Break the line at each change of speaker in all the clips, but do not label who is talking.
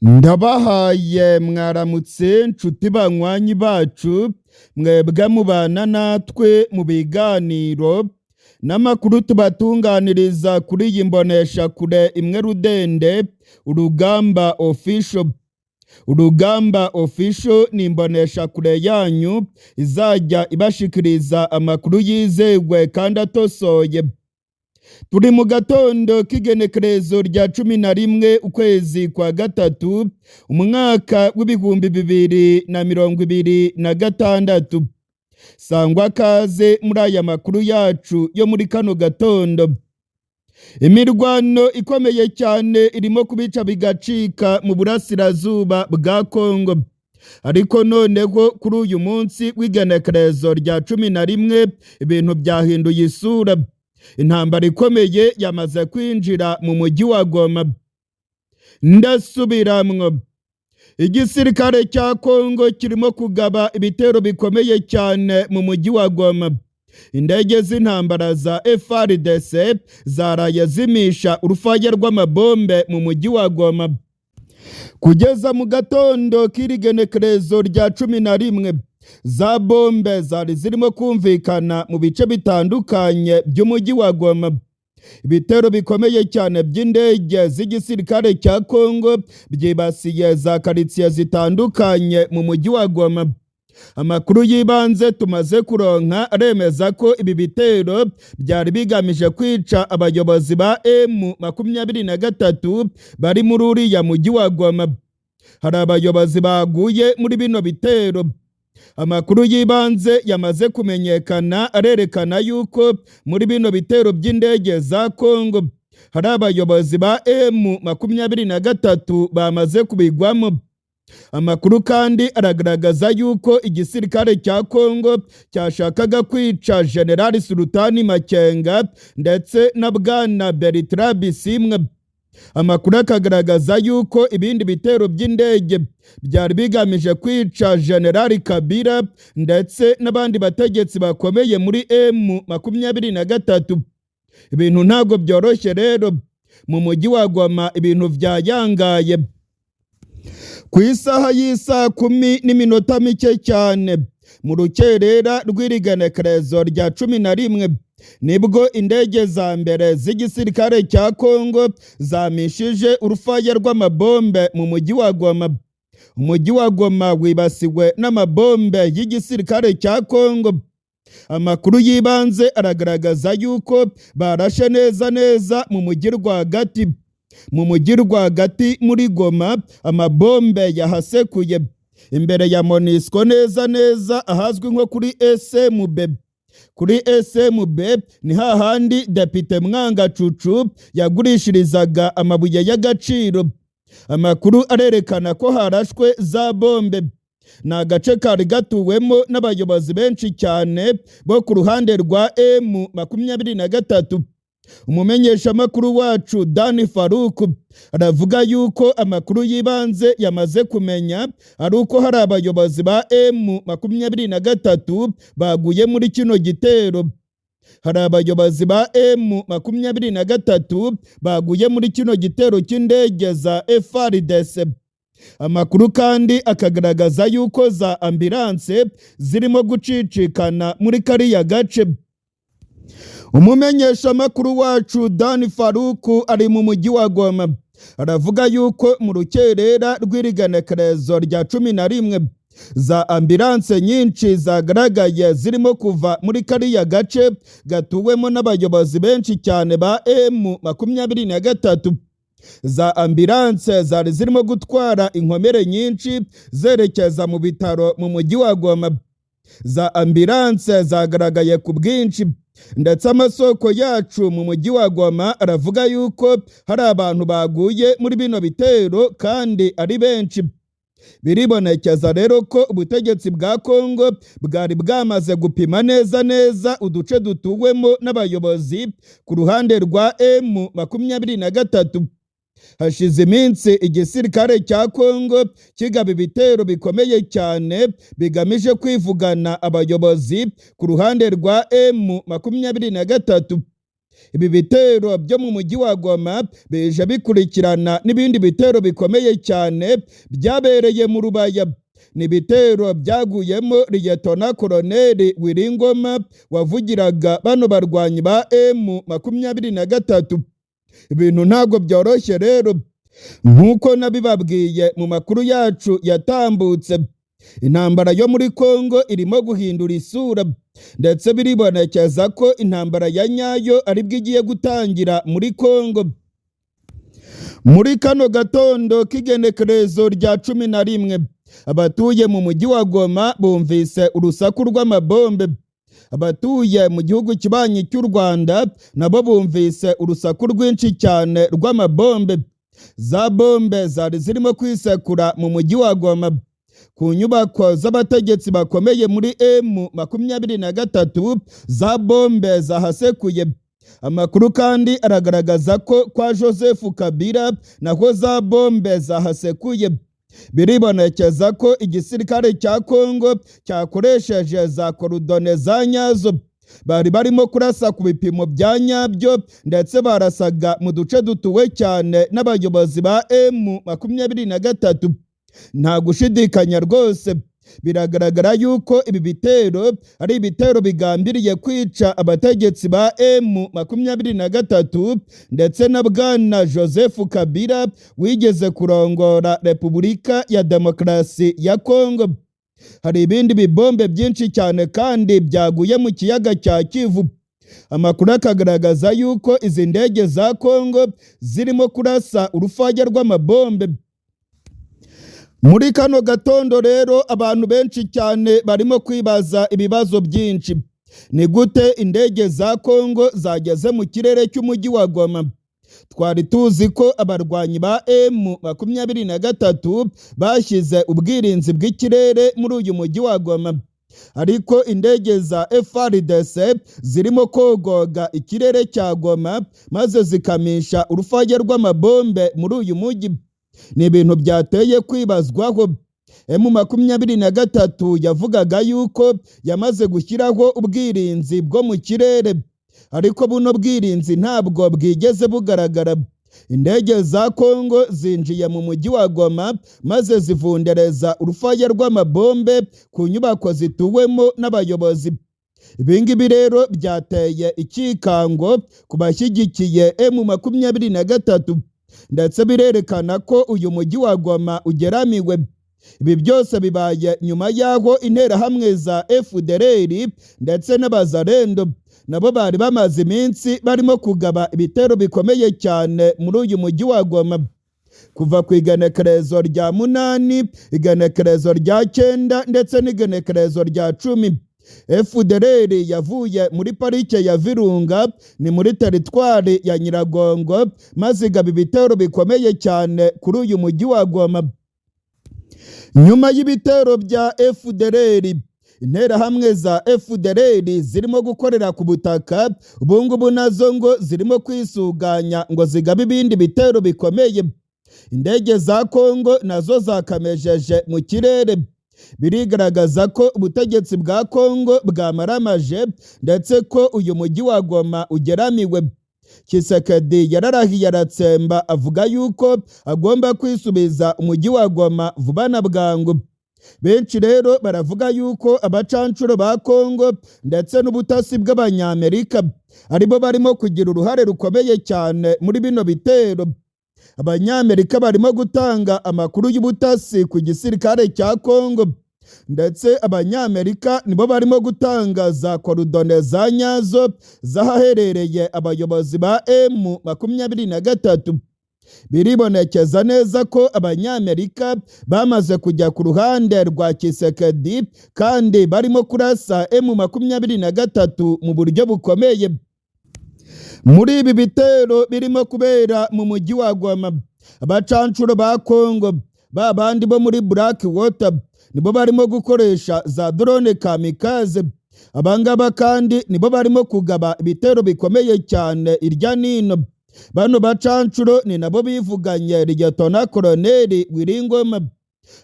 Ndabahaye mwaramutse nshuti banywanyi bacu, mwebwe mubana natwe mu biganiro n'amakuru tubatunganiriza kuri iyi mboneshakure imwe rudende, Urugamba Official. Urugamba Official ni imboneshakure yanyu izajya ibashikiriza amakuru yizewe kandi atosoye. Turi mu gatondo k'igenekerezo rya 11 ukwezi kwa gatatu, umwaka w'2026. Sangwa kaze muri aya makuru yacu yo muri kano gatondo. Imirwano ikomeye cyane irimo kubica bigacika mu burasirazuba bwa Kongo. Ariko noneho kuri uyu munsi w'igenekerezo rya 11 ibintu byahinduye isura. Intambara ikomeye yamaze kwinjira mu mujyi wa Goma. Ndasubiramwo. Igisirikare cya Kongo kirimo kugaba ibitero bikomeye cyane mu mujyi wa Goma. Indege z'intambara za FARDC zaraye zimisha urufaya rw'amabombe mu mujyi wa Goma. Kugeza mu gatondo k'iri genekerezo rya 11, za bombe zari zirimo kumvikana mu bice bitandukanye by'umujyi wa Goma. Ibitero bikomeye cyane by'indege z'igisirikare cya Kongo byibasiye za karitsiye zitandukanye mu mujyi wa Goma. Amakuru y'ibanze tumaze kuronka aremeza ko ibi bitero byari bigamije kwica abayobozi ba M23 bari muri uriya mujyi wa Goma. Hari abayobozi baguye muri bino bitero. Amakuru y'ibanze yamaze kumenyekana arerekana yuko muri bino bitero by'indege za Kongo hari abayobozi ba M23 bamaze kubigwamo. Amakuru kandi aragaragaza yuko igisirikare cya Kongo cyashakaga kwica General Sultani Makenga ndetse na Bwana Bertrand Bisimwa. Amakuru akagaragaza yuko ibindi bitero by'indege byari bigamije kwica General Kabila ndetse n'abandi bategetsi bakomeye muri M23. Ibintu ntabwo byoroshye rero mu mujyi wa Goma, ibintu byayangaye. Ku isaha y'isaa 10 n'iminota mike cyane mu rukerera rw'irigenekerezo rya 11, nibwo indege za mbere z'igisirikare cya Kongo zamishije urufaya rw'amabombe mu mujyi wa Goma. Umujyi wa Goma wibasiwe n'amabombe y'igisirikare cya Kongo. Amakuru y'ibanze aragaragaza yuko barashe neza neza mu mujyi rwagati. Mu mujyi rwagati muri Goma amabombe yahasekuye imbere ya MONUSCO, neza neza ahazwi nko kuri SMB. Kuri SMB ni hahandi Depite Mwangacucu yagurishirizaga amabuye y'agaciro. Amakuru arerekana ko harashwe za bombe. Ni agace kari gatuwemo n'abayobozi benshi cyane bo ku ruhande rwa M23. Umumenyeshamakuru wacu Dani Faruku aravuga yuko amakuru y'ibanze yamaze kumenya ari uko hari abayobozi ba M23 baguye muri kino gitero. Hari abayobozi ba M23 baguye muri kino gitero cy'indege za FARDC. Amakuru kandi akagaragaza yuko za ambulance zirimo gucicikana muri kariya gace. Umumenyeshamakuru wacu Dani Faruku ari mu mujyi wa Goma, aravuga yuko mu rukerera rw'irigenekerezo rya 11 za ambulance nyinshi zagaragaye zirimo kuva muri kariya gace gatuwemo n'abayobozi benshi cyane ba M23. Za ambulance zari zirimo gutwara inkomere nyinshi zerekeza mu bitaro mu mujyi wa Goma. Za ambulance zagaragaye ku bwinshi, ndetse amasoko yacu mu mujyi wa Goma aravuga yuko hari abantu baguye muri bino bitero kandi ari benshi. Biribonekeza rero ko ubutegetsi bwa Kongo bwari bwamaze gupima neza neza uduce dutuwemo n'abayobozi ku ruhande rwa M23. Hashize iminsi igisirikare cya Kongo kigaba ibitero bikomeye cyane bigamije kwivugana abayobozi ku ruhande rwa M23. Ibi bitero byo mu mujyi wa Goma bije bikurikirana n'ibindi bitero bikomeye cyane byabereye mu Rubaya. Ni ibitero byaguyemo Liyetona Koloneli Wiringoma wavugiraga bano barwanyi ba M23. Ibintu ntabwo byoroshye rero, nk'uko nabibabwiye mu makuru yacu yatambutse. Intambara yo muri Kongo irimo guhindura isura, ndetse biribonekeza ko intambara ya nyayo aribwo igiye gutangira muri Kongo. Muri kano gatondo k'igenekerezo rya 11, abatuye mu mujyi wa Goma bumvise urusaku rw'amabombe. Abatuye mu gihugu kibanyi cy'u Rwanda nabo bumvise urusaku rwinshi cyane rw'amabombe. Za bombe zari zirimo kwisekura mu mujyi wa Goma ku nyubako z'abategetsi bakomeye muri M23, za bombe zahasekuye. Amakuru kandi aragaragaza ko kwa Joseph Kabila naho za bombe zahasekuye. Biribonekeza ko igisirikare cya Kongo cyakoresheje za coordonnées za nyazo. Bari barimo kurasa ku bipimo bya nyabyo, ndetse barasaga mu duce dutuwe cyane n'abayobozi ba M23. Nta gushidikanya rwose, biragaragara yuko ibi bitero ari ibitero bigambiriye kwica abategetsi ba M23 ndetse na Bwana Joseph Kabila wigeze kurongora Repubulika ya Demokarasi ya Kongo. Hari ibindi bibombe byinshi cyane kandi byaguye mu kiyaga cya Kivu. Amakuru akagaragaza yuko izi ndege za Kongo zirimo kurasa urufaya rw'amabombe. Muri kano gatondo rero, abantu benshi cyane barimo kwibaza ibibazo byinshi. Ni gute indege za Kongo zageze mu kirere cy'umujyi wa Goma? Twari tuzi ko abarwanyi ba M23 bashyize ubwirinzi bw'ikirere muri uyu mujyi wa Goma, ariko indege za FARDC zirimo kogoga ikirere cya Goma maze zikamisha urufaya rw'amabombe muri uyu mujyi. Ni ibintu byateye kwibazwaho. M23 yavugaga yuko yamaze gushyiraho ubwirinzi bwo mu kirere, ariko buno bwirinzi ntabwo bwigeze bugaragara. Indege za Kongo zinjiye mu mujyi wa Goma maze zivundereza urufaya rw'amabombe ku nyubako zituwemo n'abayobozi. Ibingibi rero byateye ikikango ku bashyigikiye M23, ndetse birerekana ko uyu mujyi wa Goma ugeramiwe. Ibi byose bibaye nyuma y'aho interahamwe za FDLR ndetse n'Abazarendo nabo bari bamaze iminsi barimo kugaba ibitero bikomeye cyane muri uyu mujyi wa Goma. Kuva ku igenekerezo rya 8, igenekerezo rya 9 ndetse n'igenekerezo rya 10, FDLR yavuye muri parike ya Virunga, ni muri teritwari ya Nyiragongo, maze igaba ibitero bikomeye cyane kuri uyu mujyi wa Goma. Nyuma y'ibitero bya FDLR, interahamwe za FDLR zirimo gukorera ku butaka ubungubu nazo ngo zirimo kwisuganya ngo zigabe ibindi bitero bikomeye. Indege za Kongo nazo zakamejeje mu kirere. Birigaragaza ko ubutegetsi bwa Kongo bwamaramaje, ndetse ko uyu mujyi wa Goma ugeramiwe. Tshisekedi yararahiye aratsemba, avuga yuko agomba kwisubiza umujyi wa Goma vuba na bwangu. Benshi rero baravuga yuko abacancuro ba Kongo ndetse n'ubutasi bw'Abanyamerika aribo barimo kugira uruhare rukomeye cyane muri bino bitero. Abanyamerika barimo gutanga amakuru y'ubutasi ku gisirikare cya Kongo, ndetse Abanyamerika nibo barimo gutanga za coordonnées za nyazo z'ahaherereye abayobozi ba M23. Biribonekeza neza ko Abanyamerika bamaze kujya ku ruhande rwa Tshisekedi kandi barimo kurasa M23 mu buryo bukomeye. Muri ibi bitero birimo kubera mu mujyi wa Goma, abacancuro ba Kongo, ba bandi bo muri Black Water, nibo barimo gukoresha za drone kamikaze. Abangaba kandi nibo barimo kugaba ibitero bikomeye cyane irya nino. Bano bacancuro ni nabo bivuganye Liyetona Koloneli Wiringoma.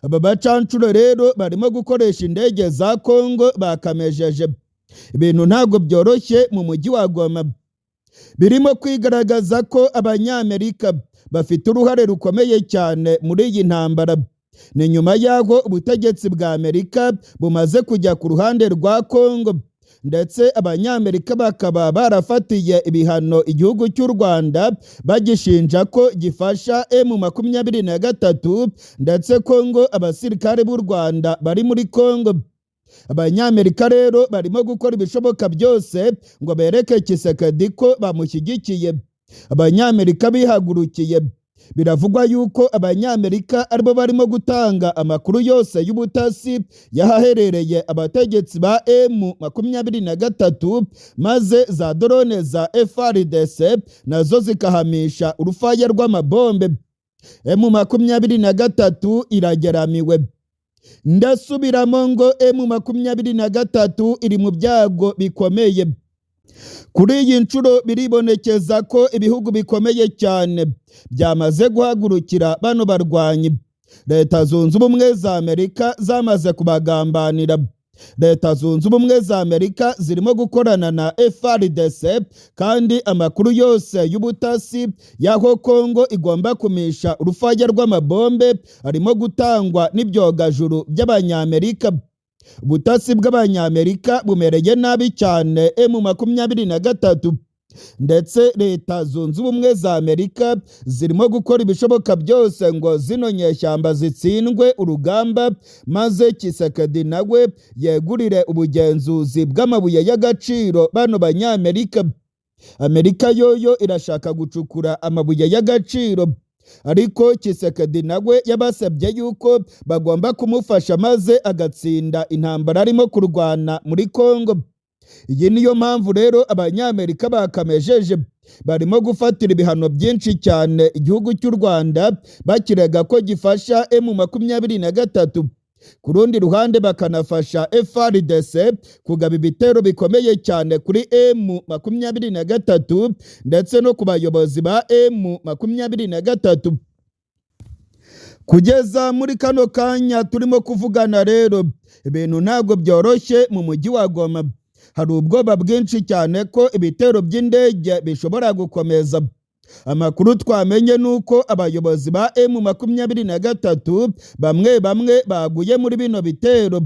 Aba bacancuro rero barimo gukoresha indege za Kongo bakamejeje. Ibintu ntabwo byoroshye mu mujyi wa Goma. Birimo kwigaragaza ko Abanyamerika bafite uruhare rukomeye cyane muri iyi ntambara. Ni nyuma y'aho ubutegetsi bwa Amerika bumaze kujya ku ruhande rwa Kongo, ndetse Abanyamerika bakaba barafatiye ibihano igihugu cy'u Rwanda, bagishinja ko gifasha M23, ndetse Kongo abasirikare b'u Rwanda bari muri Kongo. Abanyamerika rero barimo gukora ibishoboka byose ngo bereke Tshisekedi ko bamushyigikiye. Abanyamerika bihagurukiye. Biravugwa yuko Abanyamerika aribo barimo gutanga amakuru yose y'ubutasi y'ahaherereye abategetsi ba M23, maze za drone za FARDC nazo zikahamisha urufaya rw'amabombe. M23 irageramiwe. Ndasubiramo ngo M23 iri mu byago bikomeye. Kuri iyi nshuro biribonekeza ko ibihugu bikomeye cyane byamaze guhagurukira bano barwanyi. Leta Zunze Ubumwe za Amerika zamaze kubagambanira. Leta Zunze Ubumwe za Amerika zirimo gukorana na FARDC, kandi amakuru yose y'ubutasi y'aho Kongo igomba kumisha urufaya rw'amabombe arimo gutangwa n'ibyogajuru by'Abanyamerika. Ubutasi bw'Abanyamerika bumereye nabi cyane M23, ndetse Leta Zunze Ubumwe za Amerika zirimo gukora ibishoboka byose ngo zino nyeshyamba zitsindwe urugamba, maze Tshisekedi nawe yegurire ubugenzuzi bw'amabuye y'agaciro bano Banyamerika. Amerika yoyo irashaka gucukura amabuye y'agaciro, ariko Tshisekedi nawe yabasabye yuko bagomba kumufasha maze agatsinda intambara arimo kurwana muri Kongo. Iyi niyo mpamvu rero Abanyamerika bakamejeje, barimo gufatira ibihano byinshi cyane igihugu cy'u Rwanda, bakirega ko gifasha M23. Ku rundi ruhande bakanafasha FARDC kugaba ibitero bikomeye cyane kuri M23 ndetse no ku bayobozi ba M23. Kugeza muri kano kanya turimo kuvugana rero, ibintu ntabwo byoroshye mu mujyi wa Goma. Hari ubwoba bwinshi cyane ko ibitero by'indege bishobora gukomeza. Amakuru twamenye ni uko abayobozi ba M23 bamwe bamwe baguye muri bino bitero.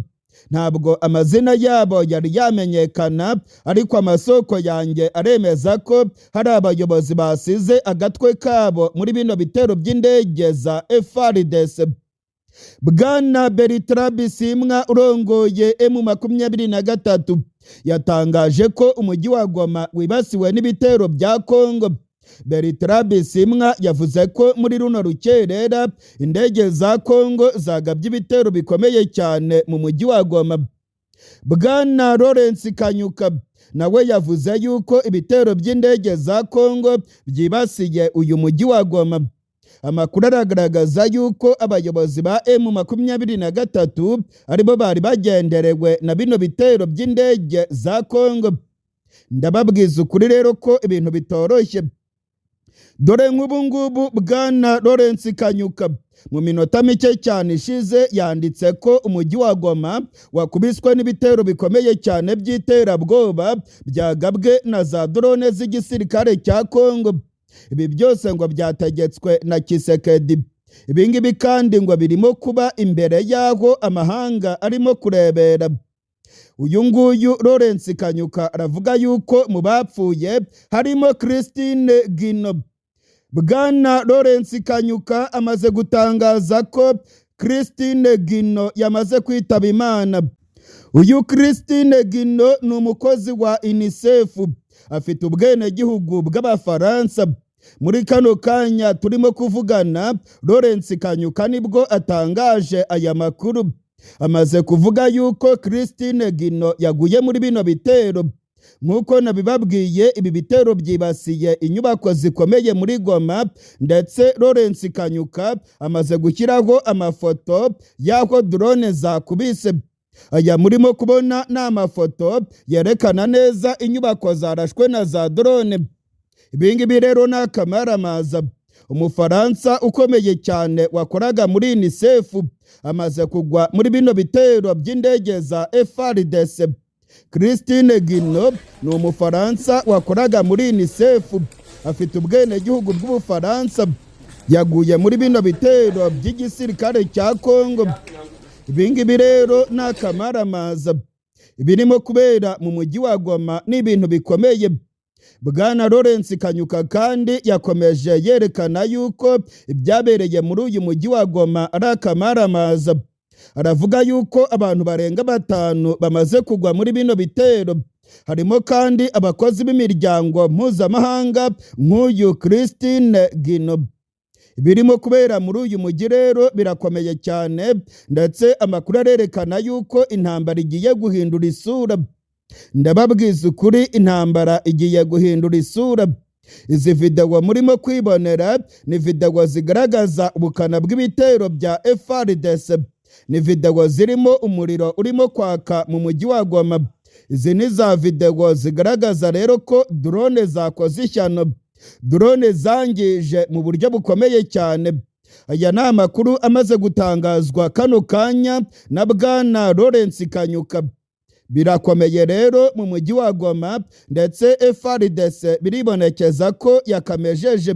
Ntabwo amazina yabo yari yamenyekana, ariko amasoko yanjye aremeza ko hari abayobozi basize agatwe kabo muri bino bitero by'indege za FARDC. Bwana Bertrand Bisimwa urongoye M23 yatangaje ko umujyi wa Goma wibasiwe n'ibitero bya Kongo. Bertrand Bisimwa yavuze ko muri runo rukerera indege za Kongo zagabye ibitero bikomeye cyane mu mujyi wa Goma. Bwana Lawrence Kanyuka nawe yavuze yuko ibitero by'indege za Kongo byibasiye uyu mujyi wa Goma. Amakuru aragaragaza yuko abayobozi ba M23 aribo bari bagenderewe na bino bitero by'indege za Kongo. Ndababwiza ukuri rero ko ibintu bitoroshye. Dore nk'ubu ngubu Bwana Lawrence Kanyuka mu minota mike cyane ishize yanditse ko umujyi wa Goma wakubiswe n'ibitero bikomeye cyane by'iterabwoba byagabwe na za drone z'igisirikare cya Kongo. Ibi byose ngo byategetswe na Tshisekedi. Ibi ngibi kandi ngo birimo kuba imbere y'aho amahanga arimo kurebera. Uyu nguyu Lawrence Kanyuka aravuga yuko mu bapfuye harimo Christine Gino. Bwana Lawrence Kanyuka amaze gutangaza ko Christine Gino yamaze kwitaba Imana. Uyu Christine Gino ni umukozi wa UNICEF, afite ubwenegihugu bw'Abafaransa. Muri kano kanya turimo kuvugana, Lawrence Kanyuka nibwo atangaje aya makuru. Amaze kuvuga yuko Christine Gino yaguye muri bino bitero. Nk'uko nabibabwiye, ibi bitero byibasiye inyubako zikomeye muri Goma, ndetse Lawrence Kanyuka amaze gushyiraho amafoto y'aho drone zakubise. Aya murimo kubona ni amafoto yerekana neza inyubako zarashwe na za drone. Ibi ngibi rero ni akamaramaza. Umufaransa ukomeye cyane wakoraga muri UNICEF amaze kugwa muri bino bitero by'indege za FARDC. Christine Guinot ni Umufaransa wakoraga muri UNICEF, afite ubwenegihugu bw'Ubufaransa. Yaguye muri bino bitero by'igisirikare cya Kongo. Ibingibi rero ni akamaramaza. Ibirimo kubera mu mujyi wa Goma ni ibintu bikomeye. Bwana Lawrence Kanyuka kandi yakomeje yerekana yuko ibyabereye muri uyu mujyi wa Goma ari akamaramaza. Aravuga yuko abantu barenga batanu bamaze kugwa muri bino bitero, harimo kandi abakozi b'imiryango mpuzamahanga nk'uyu Christine Guinot. Birimo kubera muri uyu mujyi rero birakomeye cyane, ndetse amakuru arerekana yuko intambara igiye guhindura isura. Ndababwiza ukuri, intambara igiye guhindura isura. Izi videwo murimo kwibonera ni videwo zigaragaza ubukana bw'ibitero bya FARDC. Ni videwo zirimo umuriro urimo kwaka mu mujyi wa Goma. Izi ni za videwo zigaragaza rero ko drone zakoze ishyano, drone zangije mu buryo bukomeye cyane. Aya ni amakuru amaze gutangazwa kano kanya na Bwana Lawrence Kanyuka. Birakomeye rero mu mujyi wa Goma, ndetse FARDC biribonekeza ko yakamejeje.